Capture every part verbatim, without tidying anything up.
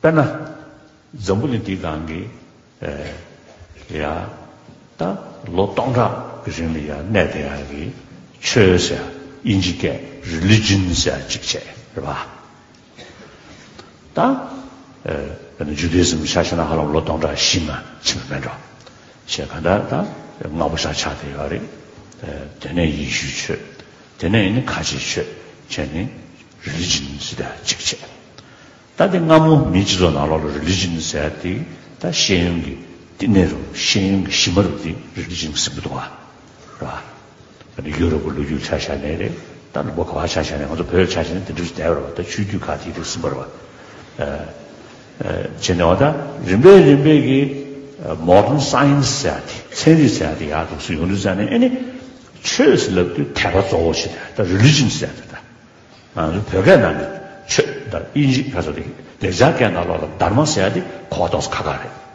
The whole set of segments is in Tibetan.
དཔེར་ན། འཛམ་བུ་གླིང་འདིའི་སྒང་གི་ཡ། ད་ལོ་སྟོང་ཕྲག་གི་རིང་ལ་ཡ་གནས་བསྡད་ཡ་གི་ཆོས་ཟེར་ཡ་དབྱིན་ཇི་སྐད་རི་ལི་ཇིན་ཟེར་ཡ་གཅིག་བྱས་རེད་པ། ད། ཨ་ནི་ཇུ་དི་ཨི་ཛམ་ཆ་བཞག་ན་ཧ་ལམ་ལོ་སྟོང་ཕྲག་བཞི་ལྔ་ཕྱིན་པ་མེད་འགྲོ། བྱས་ག་འདྲ་ད་སྔ་པོ་ཞིག་ཆགས་བསྡད་ཡོད་རེད། དེ་ནས་ཡེ་ཤུའི་ཆོས། དེ་ནས་ཡིན་ན་ཁ་ཆེའི་ཆོས་བྱས་ནས་རི་ལི་ཇིན་ཟེར་ཡ་གཅིག་བྱས། ད་དེ་སྔ་མོ་མིའི་སྤྱི་ཚོགས་ནང་ལོགས་ལ་རི་ལི་ཇིན་ཟེར་ཡ་དེ་ད་ཤེས་ཡོན་གྱི་བསྟི་གནས་རུ་ཤེས་ཡོན་གྱི་གཞི་མ་རུ་དེ་རི་ལི་ཇིན་ཟེར་གྱི་འདུག་བ། རེད་པ། ཨ་ནི་ཡུ་རོབ་ཀྱི་ལོ་རྒྱུས་ཆ་བཞག་ནའི་རེད། ད་ལུང་པ་ག་པར་ཆ་བཞག་ནའི་ང་ཚོ་བོད་ཆ་བཞག་ན་དེ་འདྲ་ཞིག་བསྡད་པ་རེད་པ། ད་ཆོས་བརྒྱུད་ཁག་དེ་རིགས་ཟིན་པ་རེད་པ། ཨ། ཨ། བྱས་ནས་འོ་ད་རིམ་པས་རིམ་པས་ཀྱི་ཨ་མོ་ཌན་སའེན་སི་ཟེར་ཡ་དེ། ཚན་རིག་ཟེར་ཡ་དེ་ཡར་འདུག་སེ་ཡོང་དུས་ཙང་ནས་ཨ་ནི་ཆོས་ཟེར་ལབ་དུས་དད་པ་གཙོ་བོ་བྱེད་དེ། ད་རི་ལི་ཇིན་ཟེར་ཡ་དེ་ད། ང་ཚོ་བོད་སྐད་ནང་གི་ཆོས་དང་དབྱིན་ཇི་ཁ་ས་དེ་ལེགས་སྦྱར་སྐད་ནང་ལོགས་ལ་དྷརྨ་ཟེར་ཡ་དེ་གོ་བ་ཏོག་ཙམ་ཁག་ཁག་རེད།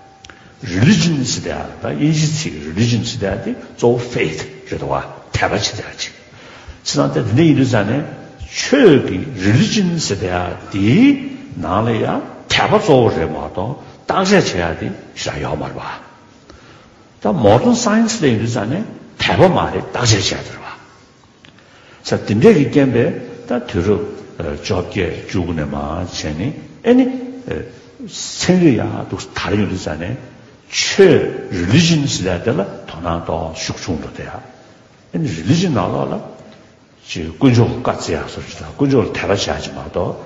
རི་ལི་ཇིན་ཟེར་ཡ་དེ་དབྱིན་ཇི་ཚིག་རི་ལི་ཇིན་ཟེར་ཡ་དེ་གཙོ་བོ་ཕེ་ཐི་རེད་དོ། དད་པ་བྱེད་ཡ་ཅིག། བྱས་ཙང་དེ་འདྲ་ཡིན་དུས་ཙང་ནས་ཆོས་ཀྱི་རི་ལི་ཇིན་ཟེར་ཡ་དེའི་ནང་ལ་ཡང་དད་པ་གཙོ་བོ་རེད་མ་གཏོགས་བརྟག་དཔྱད་བྱེད་ཡ་དེ་ཞེ་དྲག་ཡོད་མ་རེད་པ། ད་མོ་ཌན་སའེན་སི་ལ་ཡིན་དུས་ཙང་ནས་དད་པ་མ་རེད། བརྟག་དཔྱད་བྱེད་ཡ་དེ་རེད་པ། ས་དེ་འདྲས་ཀྱི་རྐྱེན་པས་ད་དུས་རབས་བཅོ་བརྒྱད་བཅུ་དགུ་ནས་མར་བྱས་ནས་ཨེ་ནི་ཚན་རིག་ཡག་ཏུ་དར་ཡོང་དུས་ཙང་ནས་ཆོས་རི་ལི་ཇིན་ཟེར་ཡ་དེ་ལ་དོ་སྣང་ཏོག་ཤུགས་ཆུང་འགྲོ་དེ་ཡ། ཨེ་ནི་རི་ལི་ཇིན་ནང་ལོགས་ལ་ཅིག་དཀོན་མཆོག་ལ་བཀའ་བརྩི་ཡག་སོགས་ཅིག་དང་དཀོན་མཆོག་ལ་དད་པ་བྱ་ཡག་ཅིག་མ་གཏོགས་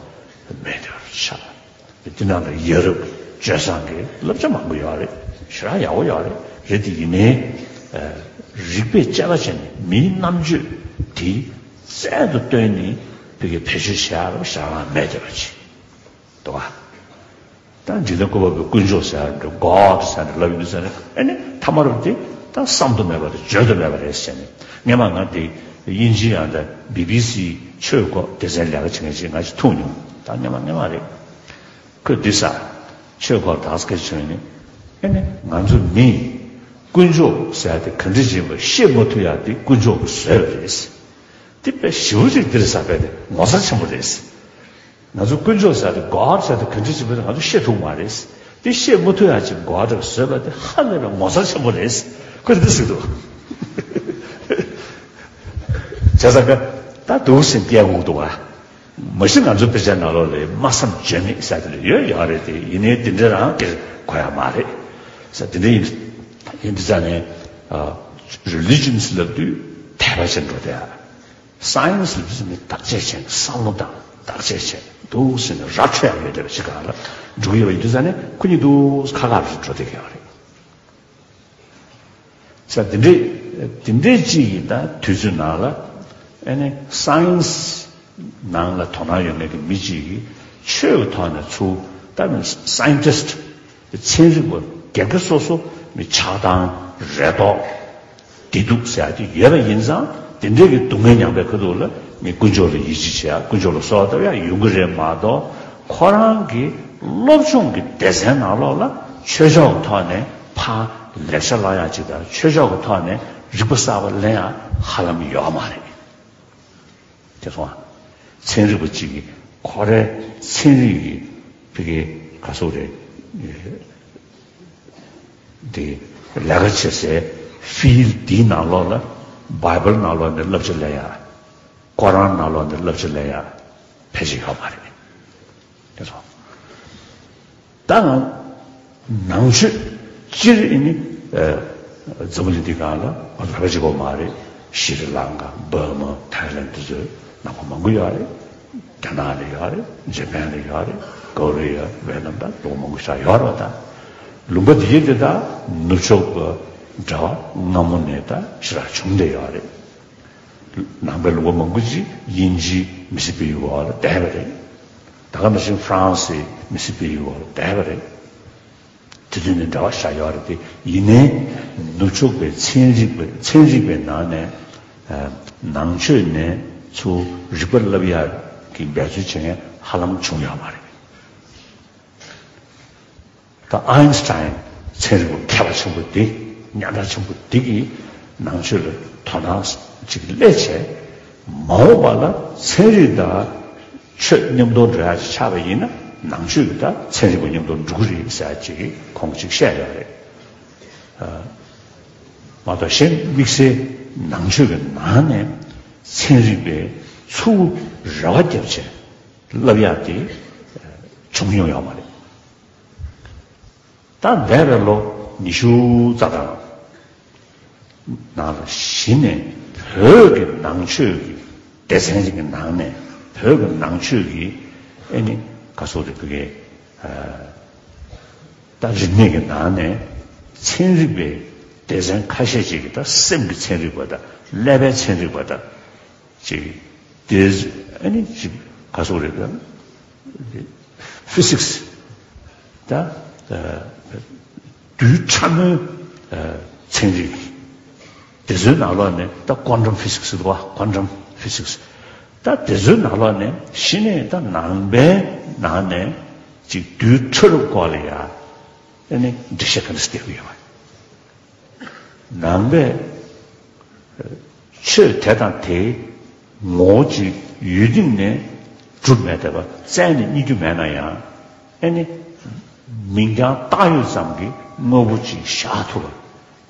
མེད་དེ་བར་ཆགས། དེ་ནང་ལ་ཡ་རབས་སྤྱོད་བཟང་གི་བསླབ་བྱ་མང་པོ་ཡོད་རེད། ཞེ་དྲག་ཡག་པོ་ཡོད་རེད། རེད་དེ་ཡིན་ནའི་རིགས་པས་དཔྱད་པ་བྱས་ནས་མིའི་རྣམ་དཔྱོད་དེ་རྩལ་དུ་བཏོན་ནས་བོད་ཀྱི་བེད་སྤྱོད་བྱེད་ཡག་ལ་ཞེ་དྲག་མེད་དེ་བ་ཅིག་འདུག་བ། ད་འཇིག་རྟེན་བཀོད་པ་པོའི་དཀོན་མཆོག་ཟེར་ཡག་འདྲ་གོཌ་ཟེར་ཡག་འདྲ་ལབ་ཡོང་དུས་ཙང་ནས་ཨེ་ནི་ཐ་མ་རུ་དེ་ད་བསམ་དུ་མེད་པ་དང་བརྗོད་དུ་མེད་པ་རེད་ཟེར་ནས། སྔོན་མ་ང་དེ་དབྱིན་ཇི་ཡང་ད་བི་བི་སི་ཆོས་སྐོར་སྡེ་ཚན་ལས་ཀ་བྱེད་མཁན་ཅིག་ང་ཅིག་ཐུག་མྱོང་། ད་སྔོན་མ་སྔོན་མ་རེད། ཁོས་འདི་ཟེར། ཆོས་སྐོར་དག་སྐད་ཆ་ནི། ཨེ་ནི་ང་ཚོ་མིས་དཀོན་མཆོག་ཟེར་ཡག་དེ་ག་འདྲ་ཅིག་ཡིན་པ་ཤེས་མ་ཐུབ་ཡག་དེ་དཀོན་མཆོག་གིས་བཟོས་པ་རེད། དེ་དཔེ་ཞེ་པོ་ཅིག་འདིར་ཟེར་བས་དེ་ངོ་མཚར་ཆེན་པོ་རེད། ང་ཚོ་དཀོན་མཆོག་ཟེར་ཡག་དེ་གོཌ་ཟེར་ཡག་དེ་ག་འདྲ་ཅིག་ཡིན་པ་དེ་ང་ཚོ་ཤེས་ཐུབ་མ་རེད། དེ་ཤེས་མ་ཐུབ་ཡག་ཅིག་གོཌ་གིས་བཟོས་པ་དེ་ཧ་ལས་པའི་ངོ་མཚར་ཆེན་པོ་རེད། ཁོས་འདི་ཟེར་འདུག། བྱས་ཙང་ཀ་ད་འདུག་སེ་སྐད་འགུག་འདུག་བ། མ་གཞི་ང་ཚོ་དཔེ་ཆ་ནང་ལོགས་ལ་སྨྲ་བསམ་བརྗོད་མེད་ཟེར་དེ་ཡོད་ཡོད་རེད་དེ། ཡིན་ནའི་དེ་འདྲ་རང་སྒེར་གོ་ཡ་མ་རེད། ས་དེ་འདྲ་ཡིན་ཡིན་དུས་ཙང་ནས་རི་ལི་ཇིན་ལབ་དུས་དད་པ་བྱེད་འགྲོ་དེ། སའེན་སི་ལབ་དུས་ནི་བརྟག་དཔྱད་བྱས་ནས་བསམ་བློ་བཏང་བརྟག་དཔྱད་བྱས་འདུག་ཟེར་ནས་ར་འཕྲོད་ཡ་ཡོད་བསྡད་པ་ཅིག་སྒང་ལ་འགྲོ་གི་ཡོད་པ་ཡིན་དུས་ཙང་ནས་ཁོ་གཉིས་འདུག་ཁ་ཁ་རེ་འགྲོ་བསྡད་ཀྱི་ཡོད་རེད། ས་དེ་འདྲས་དེ་འདྲས་ཅིག་གི་ད་དུས་ཚོད་ནང་ལ་ཨེ་ནི་སའེན་སི་ནང་ལ་དོ་སྣང་ཡོད་མཁན་གྱི་མི་གཅིག་གིས་ཆོས་ཀྱི་ཐོག་ནས་ཚུར་ད་ནི་སའེན་ཊིསི་ཊི་ཚན་རིག་པ་སྒེར་གྱི་སོ་སོ་མི་ཆགས་སྡང་རེ་དོགས་བདེ་སྡུག་ཟེར་ཡག་དེ་ཡོད་པ་ཡིན་ཙང་དེ་འདྲས་ཀྱི་སྡུག་བསྔལ་མྱངས་པའི་ཁ་ཐུག་ལ་མི་དཀོན་མཆོག་ལ་ཡིད་ཆེས་བྱེད་ཡག་དཀོན་མཆོག་ལ་གསོལ་བ་བཏབ་ཡག་ཡོང་གི་རེད་མ་གཏོགས་ཁོ་རང་གི་སློབ་སྦྱོང་གི་སྡེ་ཚན་ནང་ལོགས་ལ་ཆོས་ཕྱོགས་ཀྱི་ཐོག་ནས་ཕར་ལེགས་ཆ་བླང་ཡག་ཅིག་དང་ཆོས་ཕྱོགས་ཀྱི་ཐོག་ནས་རིག་པ་གསར་པ་ལེན་ཡག་ཧ་ལམ་ཡོད་མ་རེད། དེ་སོང་ཨ། ཚན་རིག་པ་གཅིག་གིས་ཁོ་རའི་ཚན་རིག་གི་ཕ་གི་ག་ཟེར་རེད། དེ་ལས་ཀ་བྱེད་སའི་ཕིལ་ཌི་འདིའི་ནང་ལོགས་ལ་བྷའི་བལ་ནང་ལོགས་ནས་བསླབ་བྱ་ལེན་ཡག་ཀོ་རཱན་ནང་ལོགས་ནས་བསླབ་བྱ་ལེན་ཡག་ཕལ་ཆེར་ཡོད་མ་རེད། དེ་སོང་། ད་ང་ནང་ཆོས་སྤྱིར་ཨེ་ནི་འཛམ་བུ་གླིང་འདི་སྒང་ལ་ང་ཚོ་བོད་པ་གཅིག་པོ་མ་རེད། ཤྲི་ལང་ཀ་འབར་མ་ཐའི་ལེན་འདི་ཚོའི་ནང་པ་མང་པོ་ཡོད་རེད། རྒྱ་ནག་ལ་ཡོད་རེད། ཇ་པན་ལ་ཡོད་རེད། ཀོ་རི་ཡ་ཝེ་ནམ་ད་ལུང་པ་མང་པོ་ཞིག་ཡོད་རེད་བ། ད་ལུང་པ་འདི་གའི་དེ་ད་ནུབ་ཕྱོགས་པ་འདྲ་བ་སྔ་མོ་ནས་ད་ཞེ་དྲག་བྱུང་བསྡད་ཡོད་རེད། ནང་པའི་ལུང་པ་མང་པོ་ཅིག་དབྱིན་ཇིའི་མི་སི་པའི་འོག་ལ་བསྡད་པ་རེད། ད་ག་ནང་བཞིན་ཧྥ་རན་སིའི་མི་སི་པའི་འོག་ལ་བསྡད་པ་རེད། དེ་དུས་ནས་འབྲེལ་བ་བཞག་ཡོད་རེད་དེ། ཡིན་ནའི་ནུབ་ཕྱོགས་པའི་ཚན་རིག་པའི་ཚན་རིག་པའི་ནང་ནས་ནང་ཆོས་ནས་ཚུར་རིག་པ་བསླབ་ཡག་གི་འབད་རྩོལ་བྱེད་མཁན་ཧ་ལམ་བྱུང་ཡོད་མ་རེད། ད་ཨའིན་སི་ཊའིན་ཚན་རིག་པ་མཁས་པ་ཆེན་པོ་འདི་སྙན་གྲགས་ཆེན་པོ་འདི་གིས་ནང་ཆོས་ལ་དོ་སྣང་ཅིག་སླེབས་བྱས། མ་འོངས་པ་ལ་ཚན་རིག་དང་ ཆོས་མཉམ་དུ་འགྲོ་ཡ་ཅིག་ཆགས་པ་ཡིན་ན་ནང་ཆོས་ཀྱི་ད་ཚན་རིག་པ་མཉམ་དུ་འགྲོ་གི་རེད་ཟེར་ཡ་ཅིག་ཁོང་ཅིག་བཤད་ཡོད་རེད། མ་གཏོགས་གཞན་དམིགས་བསལ་ནང་ཆོས་ཀྱི་ནང་ནས་ཚན་རིག་པས་ཚུར་རེ་བ་བརྒྱབ་བྱས་བསླབ་ཡག་དེ་བྱུང་མྱོང་ཡོད་མ་རེད། ད་འདས་པའི་ལོ་ཉི་ཤུ་རྩ་གྲངས་ནང་ལ་གཞི་ནས་བོད་ཀྱི་ནང་ཆོས་ཀྱི་སྡེ་ཚན་ཞིག་གི་ནང་ནས་བོད་ཀྱི་ནང་ཆོས་ཀྱི་ཨེ་ནི་ག་སོགས་རེད་བོད་ཀྱི་ད་རིག་གནས་ཀྱི་ནང་ནས་ཚན་རིག་པའི་སྡེ་ཚན་ཁ་ཤས་ཅིག་གིས་ད་སེམས་ཀྱི་ཚན་རིག་པ་དང་ཀླད་པའི་ཚན་རིག་པ་དང་། ཅིག་དེ་ཨ་ནི་ཅིག་ག་སོགས་རེད་ད། ཕི་སིག་སི་ད། རྡུལ་ཕྲ་མོའི་ཚན་རིག་དེ་ཚོའི་ནང་ལོགས་ནས་ད་ཀོན་ཊམ་ཕི་སིག་སི་ཟེར་བ། ཀོན་ཊམ་ཕི་སིག་སི་ད་དེ་ཚོའི་ནང་ལོགས་ནས་གཞི་ནས་ད་ནང་པའི་ནང་ནས་ཅིག་རྡུལ་ཕྲ་རབ་སྐོར་ལ་ཡ་ཨ་ནི་འགྲེལ་བཤད་ག་འདྲ་སྟེར་གི་ཡོད་པ། ནང་པས་ཆོས་དེ་དང་དེའི་ངོ་བོ་ཅིག་ཡུལ་སྟེང་ནས་གྲུབ་མེད་བསྡད་པ་བཙལ་ནས་རྙེད་རྒྱུ་མེད་ན་ཡང་། ཨེ་ནི། མིང་རྐྱང་བཏགས་ཡོད་ཙམ་གྱིས་དངོས་པོ་ཅིག་བཞག་ཐུབ་པ།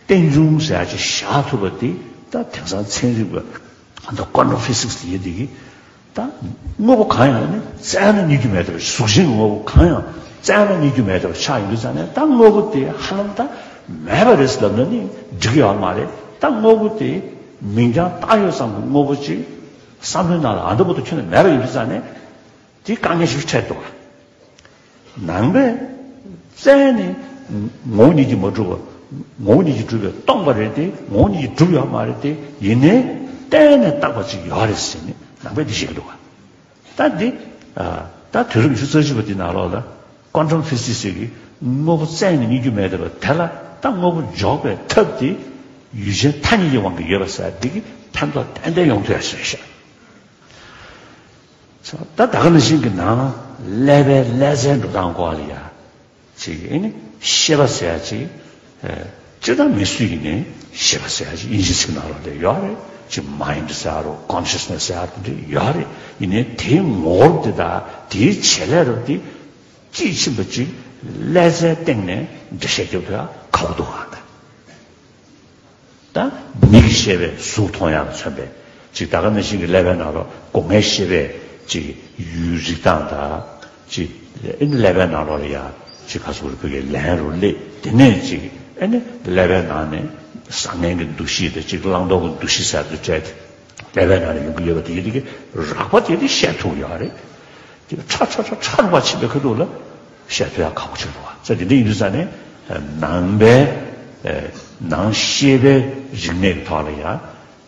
རྟེན་འབྱུང་ཟེར་ཡ་ཅིག་བཞག་ཐུབ་པ་དེ་ད་དེང་སང་ཚན་རིག་པ་ད་ཀོན་ཊམ་ཕི་སིག་སི་དེ་ཡིན་དེ་གི། ད་དངོས་པོ་གང་ཡང་ནི་བཙལ་ན་རྙེད་རྒྱུ་མེད་པ། གཟུགས་ཅན་གྱི་དངོས་པོ་གང་ཡང་བཙལ་ན་རྙེད་རྒྱུ་མེད་པ་ཆགས་ཡོང་དུས་ཙང་ནས། ད་དངོས་པོ་དེ་ཧ་ལམ་ད་མེད་པ་རེད་ལབ་ན་ནི་འགྲིག་གི་ཡོད་མ་རེད། ད་དངོས་པོ་དེ་མིང་རྐྱང་བཏགས་ཡོད་ཙམ་གྱི་དངོས་པོ་ཅིག་བསམ་བློའི་ནང་ལ་ཨ་འདྲ་པོ་དེ་ཁྱོན་ནས་མེད་པ་ཡིན་དུས་ཙང་ནས་དེ་དཀའ་ངལ་ཞིག་འཕྲད་འདུག་ག་ནང་པས་བཙལ་ནས་ངོ་བོ་ཉིད་ཀྱིས་མ་གྲུབ་པ། ངོ་བོ་ཉིད་ཀྱིས་གྲུབ་པས་སྟོང་པ་རེད་དེ། ངོ་བོ་ཉིད་ཀྱིས་གྲུབ་ཡོད་མ་རེད་དེ། ཡིན་ནའི་བརྟེན་ནས་བཏགས་པ་ཅིག་ཡོད་རེད་ཟེར་ནས་ནང་པས་འདི་བཤད་ཀྱི་འདུག་ག་ད་འདི་ད་དུས་རབས་ཉི་ཤུ་རྩ་གཅིག་པ་འདི་ནང་ལོགས་ལ་ཀོན་ཊམ་ཕི་སིག་སི་ཟེར་གྱི་དངོས་པོ་བཙལ་ནས་རྙེད་རྒྱུ་མེད་བསྡད་པ་དེ་ལ་ད་དངོས་པོ་འཇོག་པའི་ཐབས་དེ་ཡུལ་ཅན་ཐ་སྙད་ཀྱི་དབང་གིས་ཡོད་པ་ཟེར་འདི་གི་ཕན་ཐོགས་ཏན་ཏན་ཡོང་ཐུབ་ཡ་ཞིག་རེད་ཤག་ད་ད་ག་ནང་བཞིན་གྱི་ནང་ཀླད་པའི་ཀླད་རྩའི་འགྲོ་སྟངས་སྐོར་ལ་ཡ་ཅིག་ཨེ་ནི་ཤེས་པ་ཟེར་ཡ་ཅིག་སྤྱིར་བཏང་མི་སུ་ཡིན་ནའི་ཤེས་པ་ཟེར་ཡ་ཅིག་དབྱིན་ཇིའི་ཚིག་ནང་ལ་དེ་ཡོད་རེད། ཅིག་མའིན་ཌི་ཟེར་ཡ་རོ་ཀོན་ཤི་ཡས་ནེ་སི་ཟེར་ཡ་རོ་དེ་འདྲ་ཡོད་རེད། ཡིན་ནའི་དེའི་ངོ་བོ་དེ་དང་དེའི་བྱེད་ལས་རོ་དེ་དཔྱིས་ཕྱིན་པ་ཅིག་ཀླད་རྩའི་སྟེང་ནས་འགྲེལ་བཤད་རྒྱབ་ཐུབ་ཡ་ཁག་པོ་འདུག་ག་ད། ད་མིག་གི་ཤེས་པས་གཟུགས་མཐོང་ཡག་ལ་མཚོན་པའི་ཅིག་ད་ག་ནང་བཞིན་གྱི་ཀླད་པའི་ནང་ལོགས་སྒོ་ལྔའི་ཤེས་པས་ཅིག་ཡུལ་རིག་སྟངས་དང་། ཅིག་ཨེ་ནི་ཀླད་པའི་ནང་ལོགས་ལ་ཡ་ཅིག་ག་ཟེར་དགོས་རེད། བོད་ཀྱི་ལན་རུ་སླེབས། དེ་ནས་ཅིག་ཨེ་ནི་ཀླད་པའི་ནང་ནས་བཟང་ངན་གྱི་འདུ་ཤེས་དང་ཅིག་བླང་དོར་གྱི་འདུ་ཤེས་ཟེར་དུ་བྲལ་ཏེ་ཀླད་པའི་ནང་ལ་ཡོང་གི་ཡོད་པ་དེ་ཡིན་དེ་གི་རགས་པ་དེ་ནི་བཤད་ཐུབ་ཡོད་རེད། དེ་ཁྲ་ཁྲ་ཁྲ་ཁྲ་རུ་བ་ཕྱིན་པའི་ཁ་ཐུག་ལ་བཤད་ཐུབ་ཡག་ཁག་པོ་ཆགས་འདུག་བ། ས་དེ་འདྲ་ཡིན་དུས་ཙང་ནས་ནང་པའི་ནང་ཤེས་པའི་རིག་གནས་ཀྱི་ཐོག་ལ་ཡང་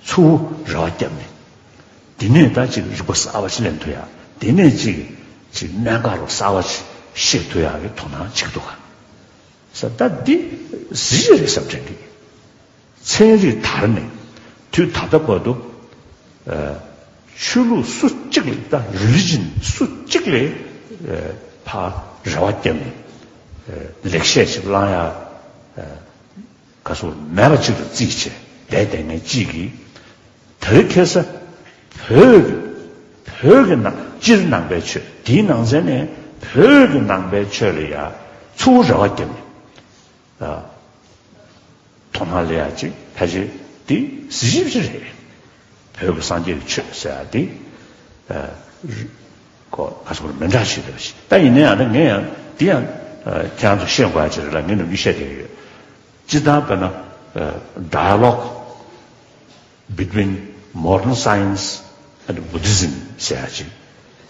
ཚུར་རེ་བ་བརྒྱབ་ནས། དེ་ནས་ད་ཅིག་རིག་པ་གསར་བ་ཞིག་ལེན་ཐུབ་ཡག་དེ་ནས་ཅིག་ཅིག་གནད་འགག་རོ་གསར་བ་ཞིག་ཤེས་ཐུབ་ཡག་གི་དོ་སྣང་བྱེད་ཀྱི་འདུག་ག་ས་ད་འདི་གཟི་བརྗིད་རེད་བསམ་དྲན་གི། ཚན་རིག་དར་ནས་དུས་ད་ལྟ་བར་དུ་ཆོས་ལུགས་སུ་གཅིག་ལ། ད་རི་ལི་ཇན་སུ་གཅིག་ལ་ཕར་རེ་བ་བརྒྱབ་ནས་ལེགས་བཤད་ཅིག་བླང་ཡག་ག་ཟེར་མེད་པ་ཅིག་ལ་བརྩིས་བྱས་བསྡད་བསྡད་མཁན་གཅིག་གིས། དེ་རིང་ཁ་སང་བོད་ཀྱི་བོད་ཀྱི་ནང་སྤྱིར་ནང་པའི་ཆོས་དེའི་ནང་ཚན་ནས་བོད་ཀྱི་ནང་པའི་ཆོས་ལ་ཡ་ཚུར་རེ་བ་བརྒྱབ་ནས། དོ་སྣང་ལས་ཡ་ཅིག་ཕལ་ཆེར་དེ་གཟི་བརྗིད་ཅིག་རེད། བོད་ཀྱི་སངས་རྒྱས་ཀྱི་ཆོས་ཟེར་ཡ་དེ། ཁོ་ཁ་སོ་མི་འདྲ་ཞིག་རེད་ཞིག་ད་ཡིན་ན་ཡང་ད་ངས་ཡང་དེ་ཡང་ཁྱེད་རང་ཚོ་ཤེས་དགོས་ཡ་ཅིག་རེད་ལ། ངས་ནམ་རྒྱུན་བཤད་བསྡད་ཡོད། སྤྱིར་བཏང་དཔེར་ན་Dialogue Between Modern Science and Buddhism ཟེར་ཡ་ཅིག་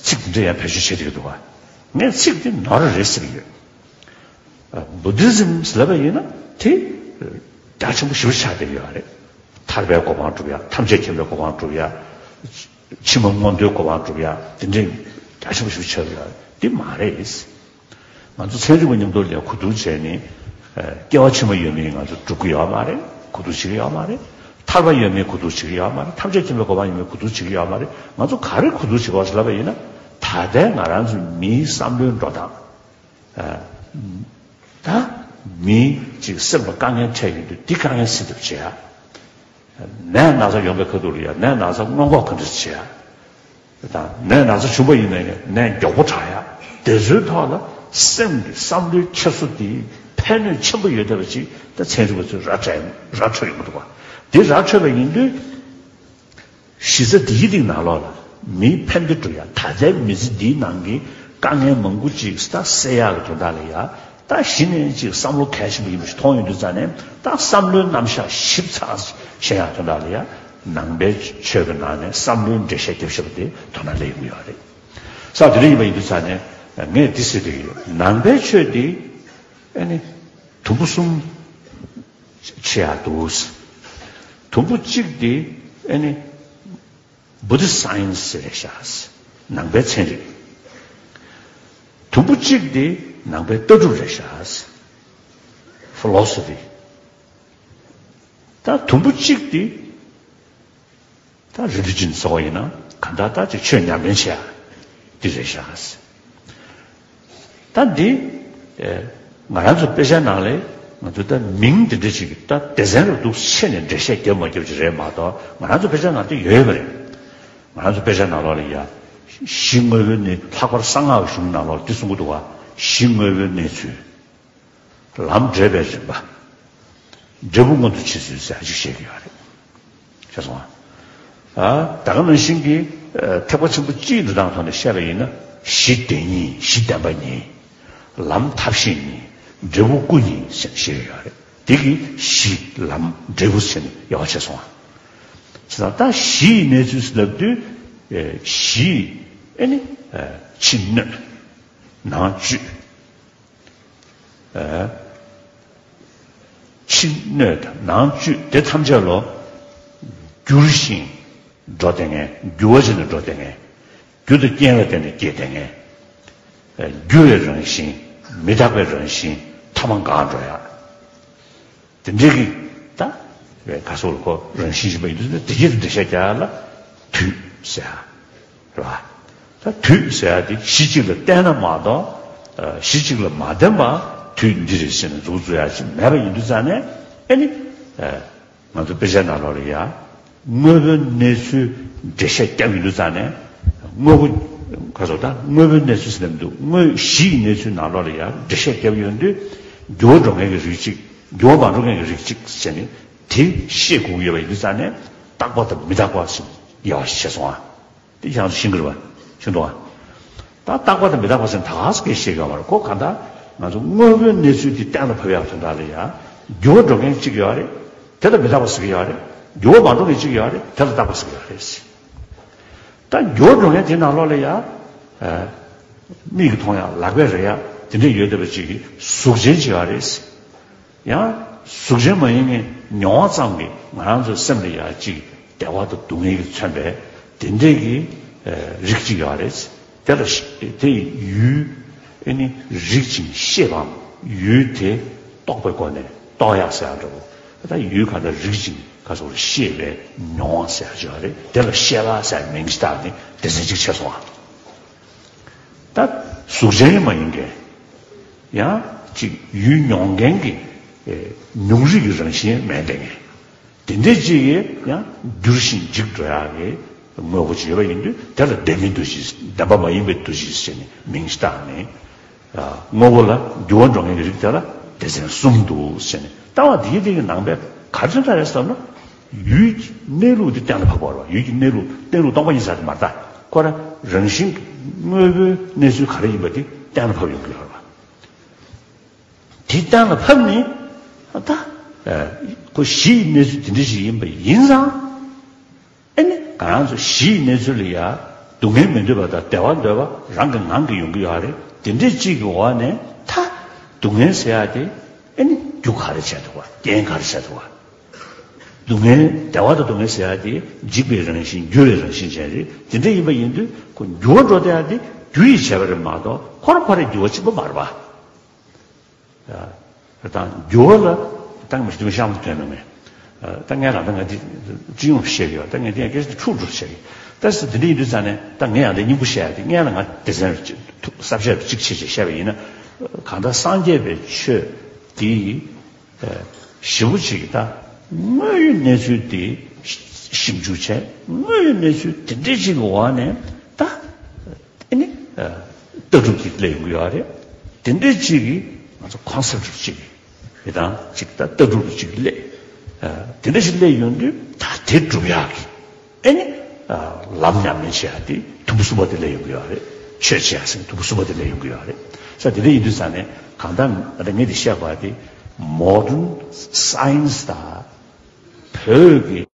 ཚིག་འདི་འདྲ་ཡང་བེད་སྤྱོད་བྱེད་བསྡད་ཀྱི་འདུག་བ། ངས་ཚིག་འདི་ནོར་རེད་ཟེར་གྱི་ཡོད། Buddhism ཟེར་ལབ་པ་ཡིན་ན་དེ་རྒྱ་ཆེན་པོ་ཞེ་པོ་ཆགས་བསྡད་ཡོད་རེད། ཐར་པའི་གོ་འཕང་སྒྲུབ་ཡ། ཐམས་ཅད་མཁྱེན་པའི་གོ་འཕང་སྒྲུབ་ཡ། ཕྱི་མ་མངོན་མཐོའི་གོ་འཕང་སྒྲུབ་ཡ། དེ་འདྲའི་རྒྱ་ཆེན་པོ་ཞེ་པོ་ཆགས་ཡོད་རེད། དེ་མ་རེད། ང་ཚོ་ཚན་རིག་པ་མཉམ་དུ་ལ་གོ་བསྡུར་བྱས་ནས། སྐྱེ་བ་ཕྱི་མ་ཡོད་མེད་ང་ཚོ་སྒྲུབ་ཀྱི་ཡོད་མ་རེད། གོ་བསྡུར་བྱེད་ཀྱི་ཡོད་མ་རེད། ཐར་པ་ཡོད་མེད་གོ་བསྡུར་བྱེད་ཀྱི་ཡོད་མ་རེད། ཐམས་ཅད་མཁྱེན་པའི་གོ་འཕང་ཡོད་མེད་གོ་བསྡུར་བྱེད་ཀྱི་ཡོད་མ་རེད། ང་ཚོ་ག་རེ་གོ་བསྡུར་བྱེད་དགོས་ཟེར་ལབ་པ་ཡིན་ན། ད་ལྟའི་ང་རང་ཚོའི་མིའི་བསམ་བློའི་འགྲོ་སྟངས། ད་མི་གཅིག་སེམས་ལ་དཀའ་ངལ་འཕྲད་ཡོང་དུས་འདི་དཀའ་ངལ་སེལ་ཐབས་བྱེད་ཡ། ནད་ན་ཚ་ཡོང་པའི་ཁ་ཐུག་ལ་ཡ་ནད་ན་ཚ་སྔོན་འགོག་ག་འདྲ་བྱེད་ཡ། དང་ནད་ན་ཚ་བྱུང་པ་ཡིན་ནའི་ནད་མགྱོགས་པོ་དྲག་ཡ། དེ་ཚོའི་ཐོག་ལ་སེམས་ཀྱི་བསམ་བློའི་འཁྱེར་སོ་དེ་ཕན་ནུས་ཆེན་པོ་ཡོད་བསྡད་པ་ཅིག་ད་ཚན་རིག་པ་ཚོས་ར་སྤྲད་ར་འཕྲོད་ཡོང་གི་འདུག་པ། དེ་ར་འཕྲོད་པ་ཡིན་དུས། གཞི་རྩ་འདིའི་སྟེང་ནང་ལོགས་ལ་མིའི་ཕན་བདེ་སྒྲུབ་ཡ། ད་ལྟའི་མི་ཚེ་འདིའི་ནང་གི་དཀའ་ངལ་མང་པོ་ཅིག་ད་སེལ་ཡག་གི་དོན་དག་ལ་ཡ། ད་གཞི་ནས་ཅིག་བསམ་བློ་གལ་ཆེན་པོ་ཡིན་པ་ཞིག་མཐོང་ཡོང་དུས་ཙང་ནས། ད་བསམ་བློའི་རྣམ་གཞག་ཞིབ་ཚགས་ཤེས་ཡག་དོན་དག་ལ་ཡ། ནང་པའི་ཆོས་ཀྱི་ནང་ནས་བསམ་བློའི་འགྲེལ་བཤད་རྒྱབ་ཤེས་པ་དེ་དོ་སྣང་སླེབས་ཡོང་གི་ཡོད་རེད། ས་དེ་འདྲ་ཡིན་པ་ཡིན་དུས་ཙང་ནས་ངས་འདི་ཟེར་གྱི་ཡོད། ནང་པའི་ཆོས་འདི་ཨ་ནི་དུམ་བུ་གསུམ་ཕྱེ་ཡག་འདུག། དུམ་བུ་གཅིག་འདི་ཨ་ནི་Buddhist science་རེད་ཤག། ནང་པའི་ཚན་རིག། དུམ་བུ་གཅིག་འདི་ནང་པའི་ལྟ་གྲུབ་རེད་ཤག། Philosophy། ད་དུམ་བུ་གཅིག་འདི་ད་religion་ཟེར་བ་ཡིན་ན་གང་ལྟར་ད་ཅིག་ཆོས་ཉམས་ལེན་བྱེད་ཡ་འདི་རེད་ཤག། ད་འདི་ཨེ་ང་རང་ཚོ་དཔེ་ཆའི་ནང་ལས་ང་ཚོ་ད་མིང་འདི་འདྲ་ཞིག་ད་སྡེ་ཚན་རུ་འདུག་ཕྱེ་ནས་འགྲེལ་བཤད་རྒྱབ་མ་རྒྱབ་ཅིག་རེད་མ་གཏོགས། ང་རང་ཚོ་དཔེ་ཆའི་ནང་དེ་ཡོད་པ་རེད། ང་རང་ཚོ་དཔེ་ཆའི་ནང་ལོགས་ལ་ཡ། གཞི་དངོས་པོའི་གནས། ལྷག་པར་གསང་སྔགས་གཞུང་ནང་ལོགས་ལ་འདི་གསུང་གི་འདུག་བ། གཞི་དངོས་པོའི་གནས་ཚུལ། ལམ་འབྲས་པའི་རིམ་པ། འབྲས་བུ་མངོན་དུ་བྱེད་ཚུལ་ཟེར་ཅིག་བཤད་ཀྱི་ཡོད་རེད། ཤེས་སོང་ཨ། ད་ག་ནང་བཞིན་གྱི་ཐེག་པ་ཆེན་པོ་སྤྱིའི་འགྲོ་སྟངས་ཐོག་ནས་བཤད་པ་ཡིན་ན། གཞི་བདེན་གཉིས། གཞི་བདེན་པ་གཉིས། ལམ་ཐབས་ཤེས་གཉིས། འབྲས་བུ་སྐུ་གཉིས་ཟེར་བཤད་ཀྱི་ཡོད་རེད། དེ་གི་གཞི་ལམ་འབྲས་བུ་ཟེར་ནས་ཡག་པོ་བྱས་སོང་ཨ། བྱས་ཙང་ད་གཞི་ཡི་གནས་ཚུལ་ཟེར་ལབ་དུས། གཞི་ཨེ་ནི་ཕྱི་སྣོད། ནང་བཅུད། ཕྱི་སྣོད་དང་ནང་བཅུད་དེ་ཐམས་ཅད་ལོ། འགྱུར་ཞིང་འགྲོ་བསྡད་མཁན། འགྱུར་བ་བྱས་ནས་འགྲོ་བསྡད་མཁན། རྒྱུ་དང་རྐྱེན་ལ་བརྟེན་ནས་སྐྱེ་བསྡད་མཁན། འགྱུར་བའི་རང་བཞིན། མི་རྟག་པའི་རང་བཞིན། ཐ་མ་འགག་འགྲོ་ཡ། དེ་འདྲའི་གི་ད་བའི་ག་སོགས་ལ་ཁོ་རང་བཞིན་ཞིག་པ་ཡིན་དུས། དེ་གྱིས་འགྲེལ་བཤད་རྒྱག་ཡ་ལ་དུས་ཟེར་ཡ་རེད་བ། ད་དུས་ཟེར་ཡ་དེ་གཞི་གཅིག་ལ་བརྟེན་ན་མ་གཏོགས། གཞི་གཅིག་ལ་མ་བརྟེན་པ་དུས་འདི་རེད་ཟེར་ནས་མཛུབ་བཙུགས་ཡ་ཅིག་མེད་པ་ཡིན་དུས་ཙང་ནས། ཨེ་ནི་ང་ཚོ་དཔེ་ཆའི་ནང་ལོགས་ལ་ཡ། དངོས་པོའི་གནས་ཚུལ་འགྲེལ་བཤད་རྒྱབ་ཡོང་དུས་ཙང་ནས། དངོས་པོ་ག་ཚོད་ད་དངོས་པོའི་གནས་ཚུལ་ཟེར་ནས་མི་འདུག། དངོས་གཞི་ཡི་གནས་ཚུལ་ནང་ལོགས་ལ་ཡ་འགྲེལ་བཤད་རྒྱབ་ཡོང་དུས། འགྱུར་བ་འགྲོ་མཁན་གྱི་རིགས་གཅིག། འགྱུར་བ་མ་འགྲོ་མཁན་གྱི་རིགས་གཅིག་ཟེར་ནས་དེ་བཤད་དགོས་ཀྱི་ཡོད་པ་ཡིན་དུས་ཙང་ནས། རྟག་པ་དང་མི་རྟག་པ་ཟེར་ཡག་པོ་ཞིག་བཤད་སོང་ཨ། དེ་ཡང་ཤིང་གི་རེད་བ། ཤིང་ཏོག་ཨ། ད་རྟག་པ་དང་མི་རྟག་པ་ཟེར་ད་ག་ཟེ་སྐད་བཤད་ཡོད་མ་རེད། ཁོ་གང་ལྟར་ང་ཚོ་དངོས་པོའི་གནས་ཚུལ་དེ་གཏན་ལ་ཕབ་ཡག་དོན་དག་ལ་ཡ། འགྱུར་བ་འགྲོ་མཁན་གཅིག་ཡོད་རེད། དེ་ལ་མི་རྟག་པ་ཟེར་གྱི་ཡོད་རེད། འགྱུར་བ་མ་འགྲོ་མཁན་གཅིག་ཡོད་རེད། དེ་ལ་རྟག་པ་ཟེར་གྱི་ཡོད་རེད། ད་འགྱུར་བ་འགྲོ་མཁན་དེ་ནང་ལོགས་ལ་ཡ། མིག་གིས་མཐོང་ཡག། ལག་པས་རེག་ཡག། དེ་འདྲ་ཡོད་བསྡད་པ་ཅིག་གི་གཟུགས་ཅན་ཅིག་ཡོད་རེད། ཡང་གཟུགས་ཅན་མ་ཡིན་པའི་མྱོང་བ་ཙམ་གྱིས་ང་རང་ཚོའི་སེམས་ལ་ཡ་ཅིག་བདེ་བ་དང་སྡུག་བསྔལ་གྱིས་མཚོན་པའི་དེ་འདྲའི་གི་རིགས་ཅིག་ཡོད་རེད། དེ་ལ་དེ་ཡི་ཡུལ་ཨེ་ནི་རིག་ཅིང་ཤེས་པའམ། ཡུལ་དེ་རྟོག་པའི་སྒོ་ནས་རྟོགས་ཡག་ཟེར་ཡག་འདྲ་བོ། ད་ཡུལ་གང་དག་རིག་ཅིང་ག་ཚོད་ཤེས་པའི་མྱོང་བ་ཟེར་ཡག་ཅིག་ཡོད་རེད། དེ་ལ་ཤེས་པ་ཟེར་མིང་ཅིག་བཏགས་ནས་སྡེ་ཚན་གཅིག་ཕྱེ་སོང་ཨ། ད་གཟུགས་ཅན་ཡང་མ་ཡིན་མཁན། ཡང་ཅིག་ཡུལ་མྱོང་མཁན་གྱི་ཨེ་མྱོང་རིག་གི་རང་བཞིན་མེད་བསྡད་མཁན། དེ་འདྲའི་ཅིག་གིས་ཡང་འགྱུར་ཞིང་འཇིག་འགྲོ་ཡག་གི་དངོས་པོ་ཅིག་ཡོད་པ་ཡིན་དུས། དེ་ལ་བདེན་མིན་འདུ་བྱེད། བདེན་པ་མ་ཡིན་པའི་འདུ་བྱེད་ཟེར་ནས་མིང་ཞིག་བཏགས་ནས། དངོས་པོ་ལ་འགྱུར་བ་འགྲོ་མཁན་གྱི་རིགས་དེ་ལ་སྡེ་ཚན་གསུམ་འདུག་ཟེར་ནས། ལྟ་བ་འདིའི་སྟེང་གི་ནང་པའི་ག་རེ་ཐོན་ཐ་རེད་ཟེར་ན། ཡུལ་གྱི་གནས་ལུགས་འདི་གཏན་ལ་ཕབ་པ་རེད་བ། ཡུལ་གྱི་གནས་ལུགས། གནས་ལུགས་སྟོང་པ་ཉིད་ཟེར་དེ་མ་རེད་ད། ཁོ་རང་རང་བཞིན་གྱི་དངོས་པོའི་གནས་ཚུལ་ག་རེ་ཡིན་པ་དེ་གཏན་ལ་ཕབ་ཡོང་གི་ཡོད་རེད་བ། དེ་གཏན་ལ་ཕབ་ནས་ད་ཁོ་གཞི་ཡི་གནས་ཚུལ་དེ་འདྲ་ཞིག་ཡིན་པ་ཡིན་ཙང་། ཨེ་ནི་ང་རང་ཚོ་གཞི་ཡི་གནས་ཚུལ་ལ་ཡ་སྡུག་བསྔལ་མི་འདོད་པ་དང་བདེ་བ་འདོད་པ་རང་གི་ངང་གིས་ཡོང་གི་ཡོད་རེད། དེ་འདྲའི་གཅིག་གི་འོག་ནས་ད་སྡུག་བསྔལ་ཟེར་ཡག་དེ་ཨེ་ནི་རྒྱུ་ག་རེ་བྱས་འདུག་བ། རྐྱེན་ག་རེ་བྱས་འདུག་བ། སྡུག་བསྔལ། བདེ་བ་དང་སྡུག་བསྔལ་ཟེར་ཡག་དེ་འཇིག་པའི་རང་བཞིན། འགྱུར་བའི་རང་བཞིན་ཅན་རེད། དེ་འདྲ་ཡིན་པ་ཡིན་དུས་ཁོ་འགྱུར་བ་འགྲོ་བསྡད་ཡག་དེ་རྒྱུ་ཡིས་བྱས་པ་རེད་མ་གཏོགས་ཁོ་རང་ཁོ་རང་འགྱུར་བ་ཕྱིན་པ་མ་རེད་པ། དང་འགྱུར་བ་ལ་ད་ངས་མི་ཤང་མ་ཐོན་ནོ་མེད། ད་ངས་ལ་ད་ང་འདི་སྤྱི་ཡོངས་བཤད་ཀྱི་ཡོད། ད་ངས་འདི་ཡང་སྐད་ཆ་འཁྲུག་འགྲོ་བཤད་ཀྱི། ད་སི་དེ་འདྲ་ཡིན་དུས་ཙང་ནས་ད་ངས་ཡང་འདི་སྙིང་པོ་བཤད་ཡ་དེ། ངས་ལ་ང་སྡེ་ཚན་གསར་བཤད་གཅིག་བྱེད་ཅེས་བཤད་པ་ཡིན་ན། གང་ལྟར་སངས་རྒྱས་པའི་ཆོས་དེ་ཞེ་པོ་ཅིག་ད་དངོས་ཡོད་གནས་ཚུལ་དེ་ཞིབ་འཇུག་བྱས། དངོས་ཡོད་གནས་ཚུལ་དེ་འདྲ་ཅིག་གི་འོག་ནས། ལྟ་གྲུབ་ཅིག་སླེབས་ཡོང་གི་ཡོད་རེད། དེ་འདྲ་ཅིག་གིས་ང་ཚོ་ཁོན་སེབ་ཅིག་ཡི་དང་ཅིག་ད་ལྟ་གྲུབ་ཅིག་སླེབས། དེ་འདྲ་ཞིག་སླེབས་ཡོང་དུས་ད་དེ་སྒྲུབ་ཡག་གི་ཨེ་ནི་ལམ་ཉམས་ལེན་བྱེད་ཡག་དེ་ཐུམ་གསུམ་པ་དེ་སླེབས་ཡོང་གི་ཡོད་རེད། ཆོས་བྱེད་ཡག་ཟེར་ཐུམ་གསུམ་པ་དེ་སླེབས་ཡོང་གི་ཡོད་རེད། ས་དེ་འདྲ་ཡིན་དུས་ཙང་ནས་གང་ལྟར་ངས་འདི་བཤད་པ་དེ་མོ་ཌན་སའེན་སི་དང་བོད་ཀྱི་